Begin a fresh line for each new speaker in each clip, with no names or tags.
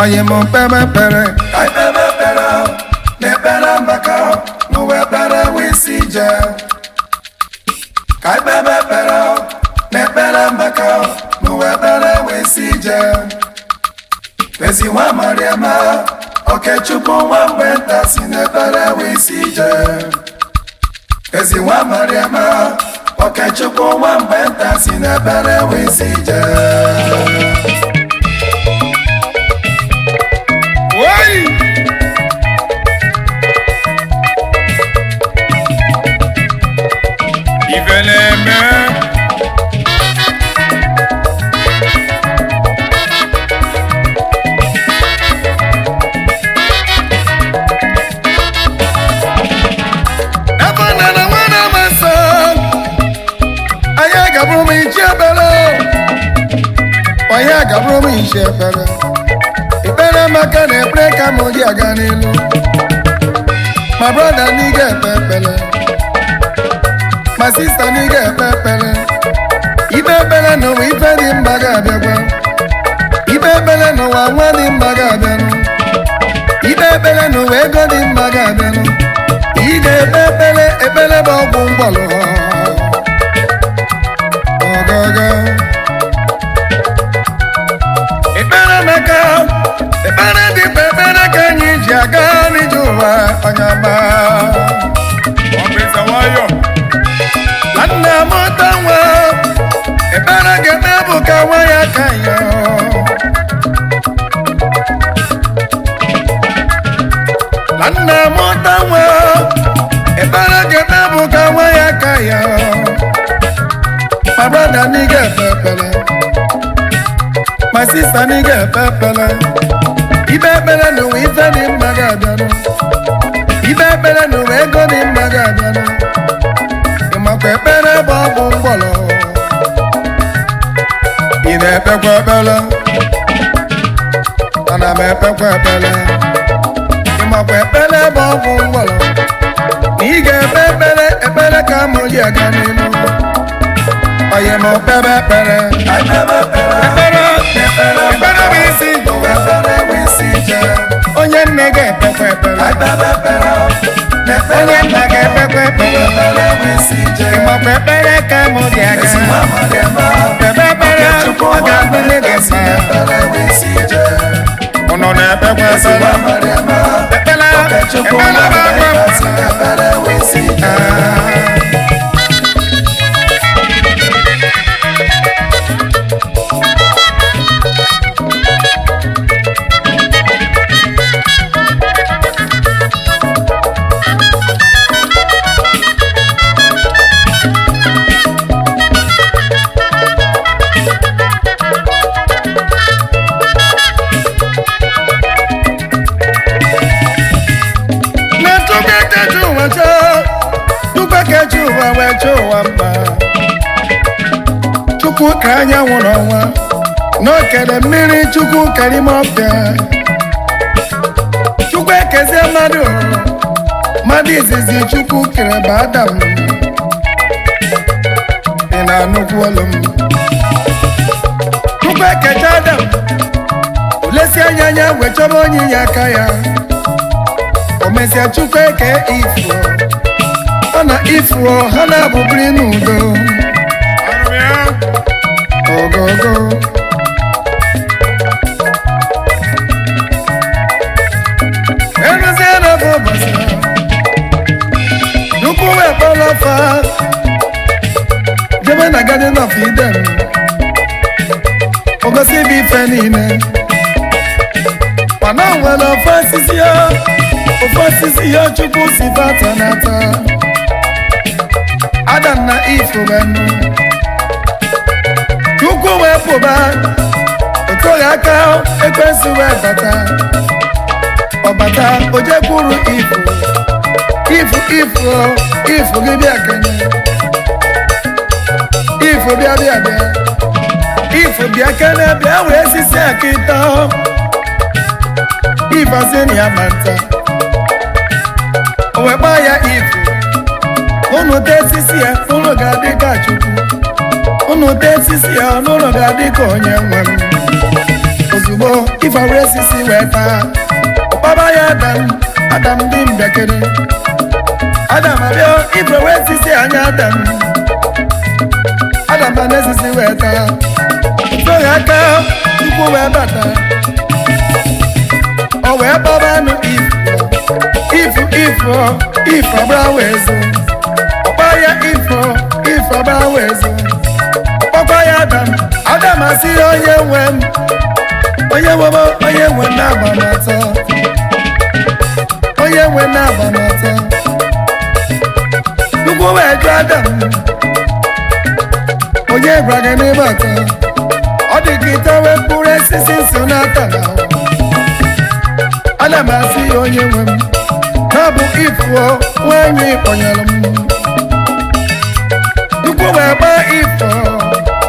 Onye m kpebe ekpere ka ikpebe ekpere na ekpere maka n'ụwa ekpere wee isi ije ka ikpebe ekpere na ekpere maka n'ụwa ekpere wee isi ije ezi nwa Mariama Okechukwu nwa mgbe nta si n'ekpere wee isi ije ezi nwa Mariama Okechukwu nwa mgbe nta si n'ekpere wee isi ije.
Oi! Ife na-eme.
Ebe na na nwa na-amasị anyị agabụrụ m ichi ebere, onye agabụrụ m ichi ekpere, ekpere maka na ekpere ka m ji aga n'elu. Ma brother n'ịga ekpe ekpere, ma sister n'ịga ekpe ekpere, ikpe ekpere n'ụwa ife dị mma ga-abịakwa, ikpe ekpere n'ụwa nwa dị mma ga-abịanụ, ikpe ekpere n'ụwa ego dị mma ga-abịanụ. Ị ga-ekpe ekpere, ekpere bụ ọgwụ mgbalụ ọgọgọ. Ekpere maka ekpere dị mkpa, ekpere ka anyị ji aga n'ije ụwa anya ma.
Ọpịsa nwayọ.
Na nna mụta nwa, ekpere ga-eme bụ ka nwa ya ka ya. Na nna mụta nwa, ekpere ga-eme bụ ka nwa ya ka ya. My brother n'ịga ekpe ekpere, my sister n'ịga ekpe ekpere, ikpe ekpere n'ụwa ife dị mma ga-abịanụ, ikpe ekpere n'ụwa ego dị mma ga-abịanụ. Ị makwa ekpere bụ ọgwụ mgbọlọ? Ị na-ekpekwa ekpere? Ana m ekpekwa ekpere. Ị makwa ekpere bụ ọgwụ mgbọlọ? Na ị ga-ekpe ekpere, ekpere ka mụ ji aga n'elu. Onye m kpebe ekpere, ekpere, ekpere bụ isi, onye nne ga-ekpekwa ekpere, onye nna ga-ekpekwa ekpere. Ị makwa ekpere ka mụ ji aga, kpebe ekpere, ọ ga-abụle gị mma. Ụnụ na-ekpekwa ekpere, ekpere, ekpere bụ agwa mgbọlọ. Na tupu ekechi ụwa chọọ, tupu ekechi ụwa wee chọọ ụwa mma, Chukwu ka anyanwụ n'ọnwa n'okele mmiri, Chukwu kere ime ọfịa, Chukwu ekezie mmadụ, mmadụ izizi Chukwu kere bụ Adam. Ị na-anụkwu olu m? Chukwu ekecha Adam, olesi anya anya wee chọba onye inye aka ya. O mesịa Chukwu eke ifuo, ọ na ifuo ha na-abụbiri n'udo.
Anụ ya.
Ogogo eruzie n'oge ụbọchị, Chukwu wee kpọrọ fa jebe na Garden of Eden, ogosi bụ ife niile, mana o nwere ofe osisi ya, ofe osisi ya Chukwu si fata n'ata. Adam na Ifu wee nụ. Chukwu wee pụba, otoghị aka ekwensu wee bata. Ọbata ojekwuru Ifu, Ifu, Ifu, Ifu gị bịa kene. Ifu bịa bịa bịa. Ifu bịa kene bịa wee sisi akịta. Ifu asị na ya ma nta. O wee gbaa ya Ifu. Unu tee sisi ya, unu ga-adị ka Chukwu. Unu tee sisi ya, unu ga-adị ka onye nwe m. Ozugbo Ife were sisi wee taa. Ọkpaba ya Adam, Adam dị mbịakere. Adam abịa, Ife wee sisi anya Adam. Adam a na-esisi wee taa. Otoghị aka, Chukwu wee bata. O wee kpọba anụ Ifu. Ifu, Ifu, Ifu agbara wee zo. Ọkpa ya Ifu, Ifu agbara wee zo. Ọkpọkwa ya Adam, Adam asị onye nwe m. Onye nwe m, onye nwe m na-agba n'ọtọ. Onye nwe m na-agba n'ọtọ. Chukwu wee jụọ Adam. Onye gwara gị n'ịgba ọtọ? Ọ dị ka itewe mkpụrụ osisi nso n'ata na Ana m asị ya onye nwe m. Na ọ bụ Ifu nwanyị kpọnyere m. Chukwu wee gbaa Ifu.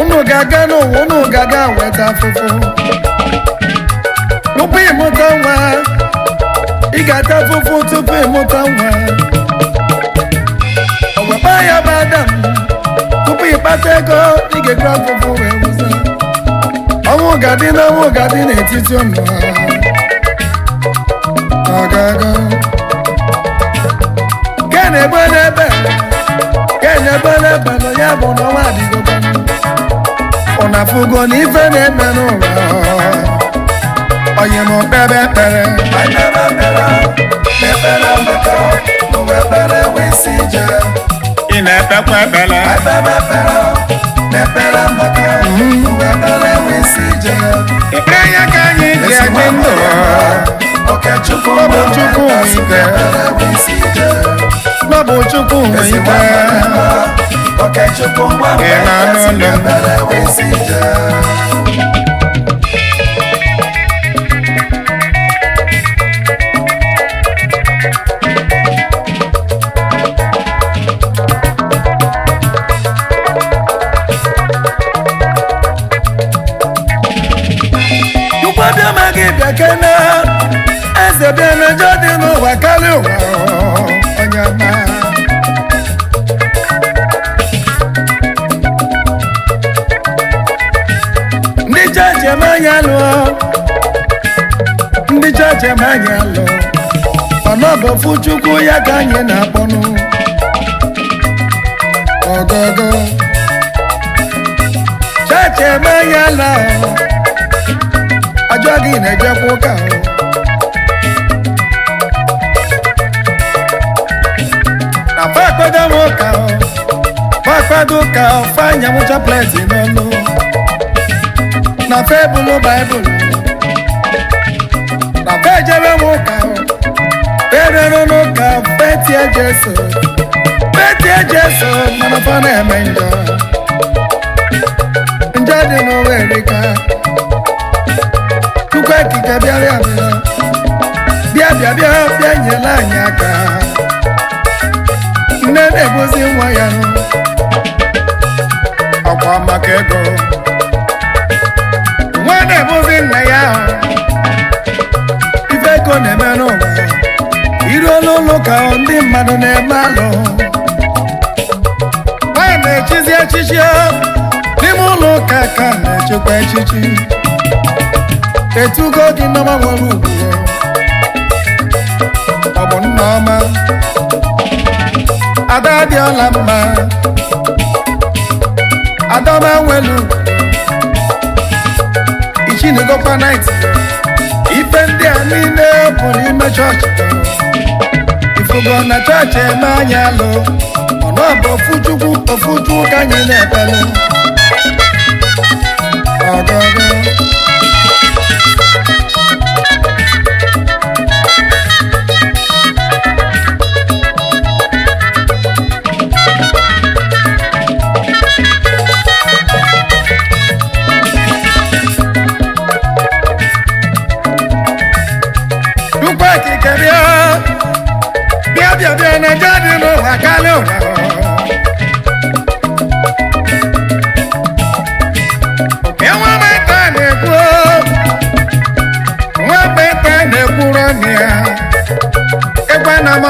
Unu ga-aga n'ụwa, unu ga-aga weta afụfụ. Tupu ịmụta nwa, ị ga-ata afụfụ tupu ịmụta nwa. O wee gbaa ya bụ Adam. Tupu ịkpata ego, ị ga-ekuru afụfụ wee wụsa. Ọnwụ ga-adị na ọnwụ ga-adị n'etiti unu. Ọgaga. Ke na-egbe n'ebe, ke na-egbe n'ebe nọ ya bụ na ọnwa adịgobe. Ụnụ afụgo na ife na-eme n'ụwa. Onye m kpebe ekpere.
Ekpere amaka, n'ụwa ekpere wee isi ije.
Ị na-ekpekwa ekpere.
Ekpere ekpere, ekpere amaka, n'ụwa ekpere wee isi ije.
Ekpere ya ka anyị ji adị ndụ.
Okechukwu
Ọ bụ Chukwu nwe ike.
ekpere wee isi ije.
Ọ bụ Chukwu nwe ike.
Okechukwu nwa
Ị na-anụ olu m?
ekpere wee isi ije.
Chukwu abịa ma gị bịa kene. Eze bịa na njọ dị n'ụwa karịa ụwa. Onye ọma. Ndị chọọchị eme anya lụọ. Ndị chọọchị eme anya lụọ. Ọnọbụ ofu Chukwu ya ka anyị na-akpọnụ. Ọgọgọ. Chọọchị eme anya lụọ. Ajọ gị na-ejekwa ụka o. Na fa akwado m ụka o. Fa akwado ụka o, fa anyamụ chaplet n'ọnụ. Na fa ebulu Baịbụl. Na fa ejebe m ụka o. Fa erere n'ụka, fa etie Jesu. Fa etie Jesu, mana fa na-eme njọ. Njọ dị n'ụwa erika. Chukwu ekike bịa bịa bịa bịa bịa bịa bịa nyere anyị aka. Nne na-ebuzi nwa ya nụ. Ọkwa maka ego. Nwa na-ebuzi nna ya. Ife ego na-eme n'ụwa. Iruo n'ụlọ ụka ndị mmadụ na-eme alụ. Nwaanyị na-echizi echichi n'ime ụlọ ụka ka na-echekwa echichi. Etugo gị nọma nwere ugwu. Ọ bụ nna ọma. Ada adịọla mma. Adọma nwelu. Ichinegokwa night. Ife ndị a niile bụ n'ime chọọchị. Ifugo na chọọchị eme anyị alụ. Ọnụ bụ ofu Chukwu, ofu Chukwu ka anyị na-ekpelu. Ọgọgọ.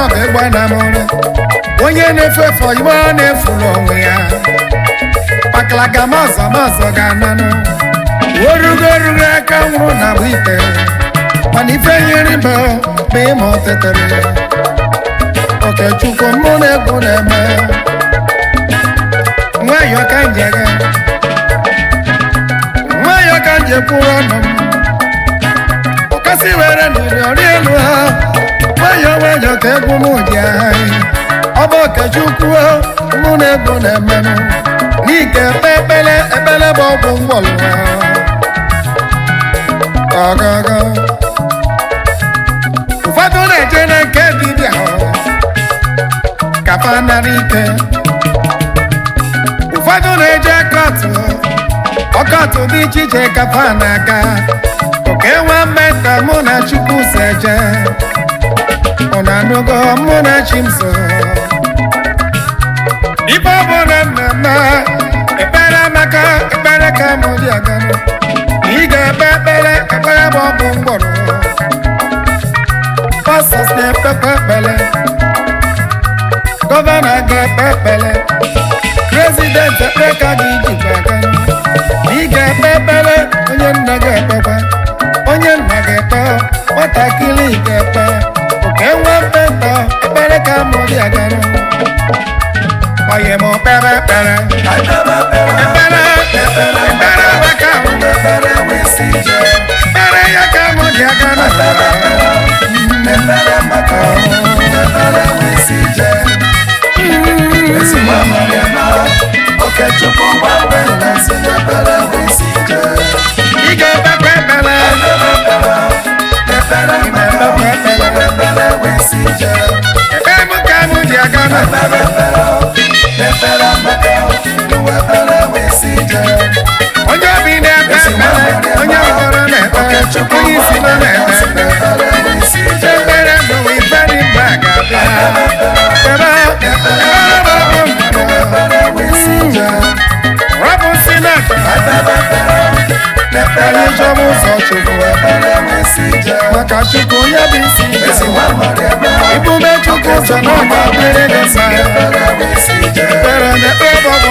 n'ọba ịgba na mụrụ onye na-efe efe igbe ọ na-efuru onwe ya kpakalaga mazọ mazọ ga-ananụ orugo orugo aka nwụrụ na agba ite mana ife nyere mbe bụ ịma ọtetere Okechukwu mụ na egwu na-eme nwayọọ ka njega nwayọọ ka nje kwuru ọnụ m ọkasị were ndụrị ọrị elu ha nwayọọ nwayọọ ka egwu m ji agha ọ bụ Okechukwu mụ na egwu na-emenụ n'ike ekpe ekpele ekpele bụ ọgwụ ngwọlụ ọgọgọ ụfọdụ na-eje na nke dibịa kafa nara ike ụfọdụ na-eje kọtụ ọkọtụ dị iche iche kafa na-aga oke nwa mmetọ mụ na Chukwu so eje ụnụ anụgo mụ na chi m so ife ọ bụla mmemme ekpere amaka ekpere ka mụ ji aga ị ga-ekpe ekpere ekpere bụ ọgwụ mgbọrọ pastors na-ekpekwa ekpere gọvanọ ga-ekpe ekpere prezidenti ekpere ka gị jikwa aga ị ga-ekpe ekpere onye nna ga-ekpekwa onye nna ga-ekpe nwatakịrị ga-ekpe oke nwa mmetọ ekpere ka mụ ji aga onye m kpere ekpere ekpere ekpere maka m ekpere ya ka mụ ji aga
Ekpere maka ekpere wee si jee. Ezi nwa Mariama, Okechukwu gbanwe na si n'ekpere wee si jee.
Ị ga-ekpekwa ekpere
Ekpere maka ekpere wee si jee.
ekpere m ka mụ ji aga na
Ekpere ekpere ekpere maka ekpere wee si jee.
onye obi na-ekpe ekpere onye ọbụla na-ekpe onye isi nọ na-ekpe ekpere
Ekpere wee si jee.
ekpere bụ ife dị mkpa ga-abịa ekpere ekpere bụ ọgwụ mmadụ
Ekpere wee si jee.
rọbụ si na-ekpe
Ekpere
anyị chọba ụzọ Chukwu
ekpere wee si jee.
maka Chukwu onye bụ isi
Ezi nwa Mariama,
ibume Chukwu ụzọ na ọ ga-adịrị gị mma
ekpere wee si jee.
ekpere na-ekpe bụ ọgwụ